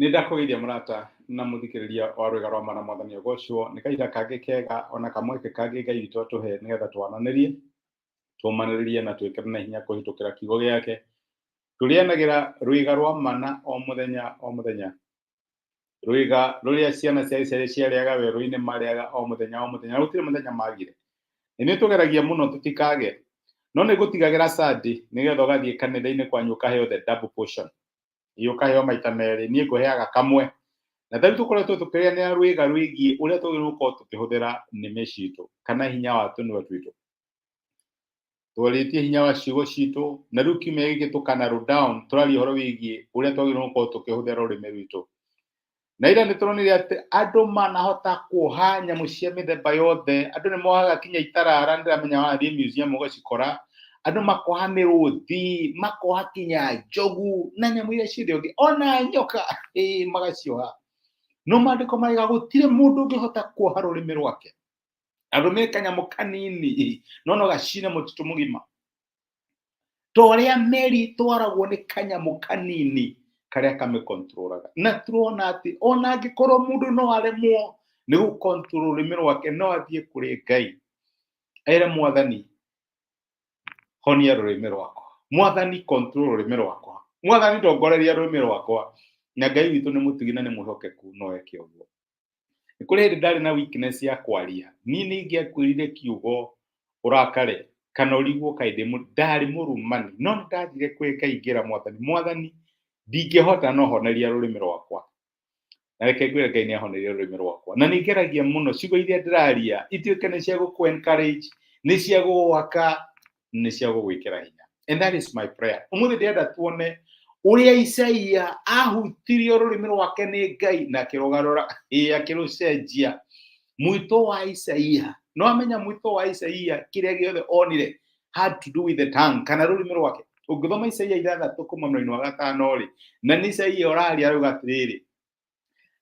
Nĩ ndakũgeithia mũrata na mũthikĩrĩria wa rwĩga rwa mana mwathani ũgocwo nĩ kahinda kangĩ kega ona kamweke kangĩ Ngai witũ atũhe nĩgetha twananĩrie tũmanĩrĩrie na twĩkĩrane hinya kũhĩtũkĩra kiugo gĩake. Tũrĩanagĩra rwĩga rwa mana o mũthenya o mũthenya, rwĩga rũrĩa ciana cia Isiraeli ciarĩaga werũ-inĩ marĩaga o mũthenya o mũthenya, na gũtirĩ mũthenya magire. Nĩ tũgeragia mũno tũtikage, no nĩ ngũtigagĩra Sunday nĩgetha ũgathiĩ kanitha-inĩ kwanyu ũkaheo the double portion. Ĩ ũkaheo maita merĩ, niĩ ngũheaga kamwe. Na tarĩu tũkoretwo tũkĩrĩanĩra rwĩga rwĩgiĩ ũrĩa twagĩrĩirwo gũkorwo tũkĩhũthĩra nĩmĩ citũ kana hinya wa tũnua twitũ. Twarĩtie hinya wa ciugo citũ, na rĩu kiumia gĩkĩ tũka narrow down, tũraria ũhoro wĩgiĩ ũrĩa twagĩrĩirwo gũkorwo tũkĩhũthĩra rũrĩmĩ rwitũ. Na ira nĩ tũronire atĩ andũ manahota kuoha nyamũ cia mĩthemba yothe, andũ nĩ mohaga kinya itarara, nĩndĩramenya wathiĩ museum ũgacikora, andũ makoha mĩrũthi, makoha kinya njogu na nyamũ iria ciothe ũngĩ, ona nyoka ĩĩ magacioha. No maandĩko maraiga gũtirĩ mũndũ ũngĩhota kuoha rũrĩmĩ rwake. Andũ me kanyamũ kanini no no gacine mũtitũ mũgima. Ta ũrĩa meri ĩtwaragwo nĩ kanyamũ kanini karĩa kamĩkontrolaga. Na tũrona atĩ ona angĩkorwo mũndũ no aremwo nĩ gũkontrol rũrĩmĩ rwake, no athiĩ kũrĩ Ngai ere mwathani honia rũrĩmĩ rwakwa, mwathani control rũrĩmĩ rwakwa, mwathani ndongoreria rũrĩmĩ rwakwa. Na Ngai witũ nĩ mũtugi na nĩ mwĩhokeku, no eke ũguo. Nĩ kũrĩ hĩndĩ ndarĩ na weakness ya kwaria. Niĩ nĩ ingĩakwĩrire kiugo ũrakare kana ũrigwo kaĩ ndĩ ndarĩ mũrumani, no nĩ ndathire kwĩ Ngai ngĩra mwathani, mwathani ndingĩhota no honeria rũrĩmĩ rwakwa. Na reke ngwĩre Ngai nĩ ahonerie rũrĩmĩ rwakwa. Na nĩ ngeragia mũno ciugo iria ndĩraria ituĩke nĩ cia gũkũ encourage, nĩ cia gũgwaka, nĩ cia gũgwĩkĩra hinya. And that is my prayer. Ũmũthĩ ndĩrenda tuone ũrĩa Isaia ahutirio rũrĩmĩ rwake nĩ Ngai na akĩrũgarũra, ĩĩ akĩrũcenjia. Mwĩto wa Isaia, no amenya mwĩto wa Isaia kĩrĩa gĩothe onire had to do with the tongue kana rũrĩmĩ rwake. Ũngĩthoma Isaia 6 kuma mũraini wa 5 rĩ, na nĩ Isaia ũraria arauga atĩrĩrĩ,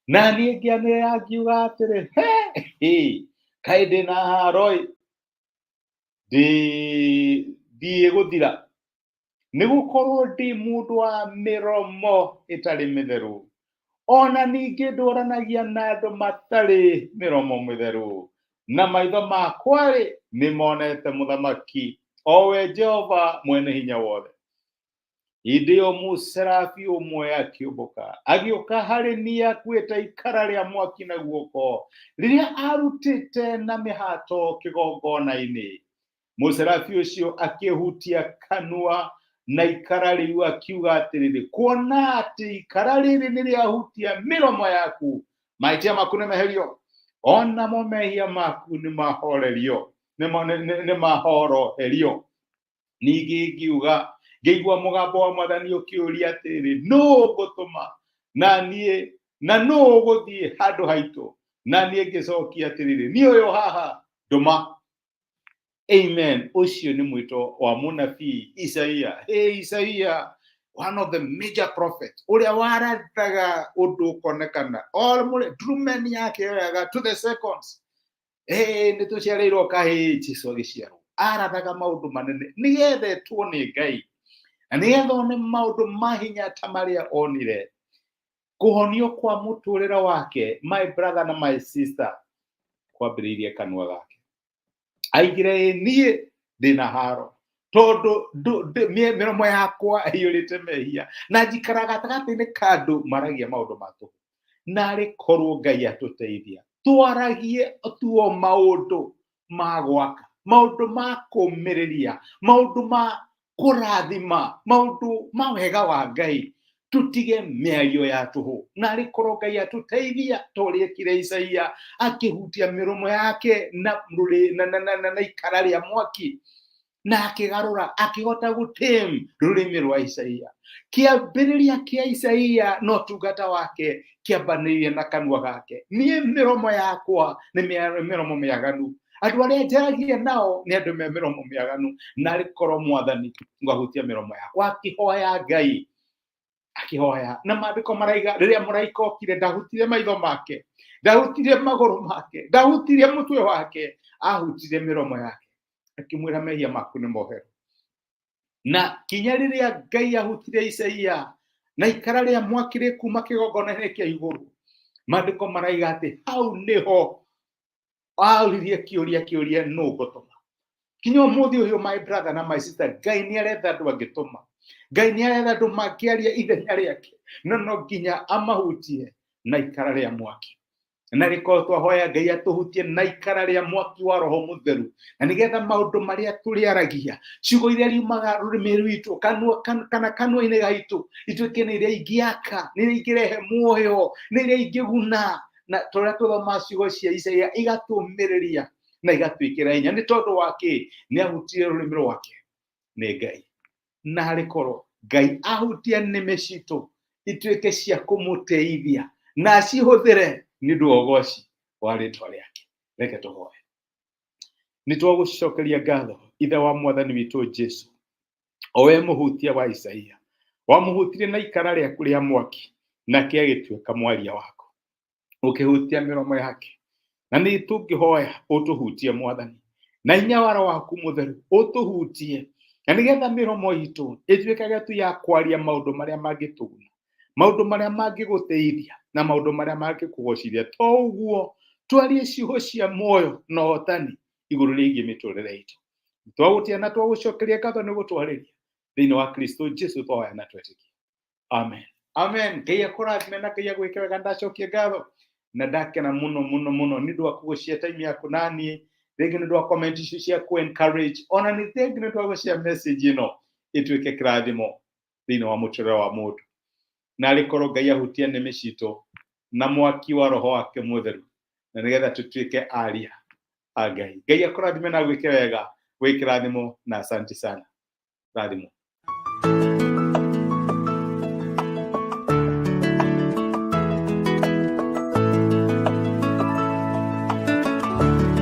na niĩ ngĩanĩrĩra ngiuga atĩrĩ, he, he, kaĩ ndĩ na haro ĩ, ndĩ ndiĩ gũthira, nĩ gũkorwo ndĩ mũndũ wa mĩromo ĩtarĩ mĩtheru, ona ningĩ ndũranagia na andũ matarĩ mĩromo mĩtheru, na maitho makwa-rĩ nĩ monete mũthamaki, o we Jehova mwene hinya wothe. Hĩndĩ ĩyo mũserafi ũmwe akĩũmbũka agĩũka harĩ niĩ akuĩte ikara rĩa mwaki na guoko rĩrĩa arutĩte na mĩhato kĩgongona-inĩ. Mũserafi ũcio akĩhutia kanua na ikara rĩu akiuga atĩrĩrĩ, kuona atĩ ikara rĩrĩ nĩ rĩahutia mĩromo yaku, mahĩtia maku nĩ meherio, o namo mehia maku nĩ mahorerio, nĩ mahoroherio. Ningĩ ngiuga, ngĩigua mũgambo wa mwathani ũkĩũria atĩrĩ, nũ ngũtũma na niĩ, na nũ ũgũthiĩ handũ haitũ? Na niĩ ngĩcokia atĩrĩrĩ, niĩ ũyũ haha, ndũma. Amen. Ũcio nĩ mwĩto wa mũnabii Isaia. Hey, Isaia, one of the major prophet, ũrĩa warathaga ũndũ ũkonekana. All ndrumen yake yoyaga to the seconds. Ĩĩ nĩ tũciarĩirwo kahĩĩ, Jesu agĩciarwo. Arathaga maũndũ manene nĩgetha etwo nĩ Ngai na nĩgetha one maũndũ ma hinya ta marĩa onire. Kũhonio kwa mũtũrĩre wake, my brother na my sister, kwambĩrĩirie kanua gake. Aigire, ĩ niĩ ndĩna haro tondũ mĩromo yakwa ĩiyũrĩte mehia na njikara gatagatĩ-inĩ ka andũ maragia maũndũ ma tũhũ. Narĩ korwo Ngai atũteithia twaragie tuo maũndũ ma gwaka, maũndũ ma kũmĩrĩria, maũndũ ma kũrathima, maũndũ ma wega wa Ngai, tutige mĩario ya tũhũ. Narĩ korwo Ngai atũteithia ta ũrĩa ekire Isaia akĩhutia mĩromo yake na, na, na, na, na, na ikara rĩa mwaki na akĩgarũra akĩhota gũtame rũrĩmĩ rwa Isaia. Kĩambĩrĩria kĩa Isaia na ũtungata wake kĩambanĩrĩirie na kanua gake. Niĩ mĩromo yakwa nĩ mĩromo mĩaganu, andũ arĩa njaragia nao nĩ andũ me mĩromo mĩaganu, narĩ korwo mwathani ngwahutia mĩromo yakwa. Akĩhoya Ngai, akĩhoya, na maandĩko maraiga rĩrĩa mũraika okire ndahutirie maitho make, ndahutirie magũrũ make, ndahutirie mũtwe wake, ahutirie mĩromo yake, akĩmwĩra mehia maku nĩ moherwo. Na kinya rĩrĩa Ngai ahutirie Isaia Na ikara rĩa mwaki rĩkuma kĩgongona-inĩ kĩa igũrũ. Maandĩko maraiga atĩ hau nĩho auririe kĩũria, kĩũria nũ ngũtũma. Kinya ũmũthĩ ũyũ, my brother na my sister, Ngai nĩ aretha andũ angĩtũma. Ngai nĩ aretha andũ mangĩaria ithenya rĩake, no no nginya amahutie na ikara rĩa mwaki. Na rĩkorwo twahoya Ngai atũhutie na ikara rĩa mwaki wa Roho Mũtheru, na nĩgetha maũndũ marĩa tũrĩaragia, ciugo iria riumaga rũrĩmĩ rwitũ, kanua kana kanua-inĩ gaitũ, ituĩke nĩ iria ingĩaka, nĩ iria ingĩrehe muoyo, nĩ iria ingĩguna. Na tũrĩa tũthomaga ciugo cia Isaia igatũmĩrĩria na igatwĩkĩra hinya. Nĩ tondũ wa kĩ? Nĩ ahutirie rũrĩmĩ rwake nĩ Ngai. Na harĩ korwo Ngai ahutia nĩmĩ citũ ituĩke cia kũmũteithia na acihũthĩre nĩ ũndũ wa ũgoci wa rĩtwa rĩake. Reke tũhoe. Nĩ twagũcokeria ngatho, Ithe wa Mwathani witũ Jesu, o we mũhutia wa Isaia. Wamũhutirie na ikara rĩaku rĩa mwaki, nake agĩtuĩka mwaria waku, ũkĩhutia mĩromo yake. Na nĩ tũngĩhoya ũtũhutie, Mwathani, na hinya wa Roho waku Mũtheru, ũtũhutie na nĩgetha mĩromo itũ ĩtuĩkage tu ya kwaria maũndũ marĩa mangĩtũguna, maũndũ marĩa mangĩgũteithia, na maũndũ marĩa mangĩkũgocithia. To ũguo, twarie ciugo cia muoyo na ũhotani igũrũ rĩgiĩ mĩtũrĩre itũ. Twagũtia na twagũcokeria ngatho nĩ gũtwarĩria thĩinĩ wa Kristo Jesu twahoya na twetĩkia. Amen, amen. Ngai akũrathime na Ngai agwĩke wega. Ndacokia ngatho na ndakena mũno mũno mũno nĩ ũndũ wa kũgũcia time yaku na niĩ, rĩngĩ nĩ ũndũ wa comment icio cia kũ encourage, ona nĩ thengi nĩ ũndũ wa gũcia message ĩno ĩtuĩke kĩrathimo thĩinĩ wa mũtũrĩre wa mũndũ. Na arĩ korwo Ngai ahutia nĩmĩ citũ na mwaki wa Roho wake Mũtheru, na nĩgetha tũtuĩke aria a Ngai. Ngai akũrathime na agwĩke wega. Wĩ kĩrathimo na asante sana. Rathimo.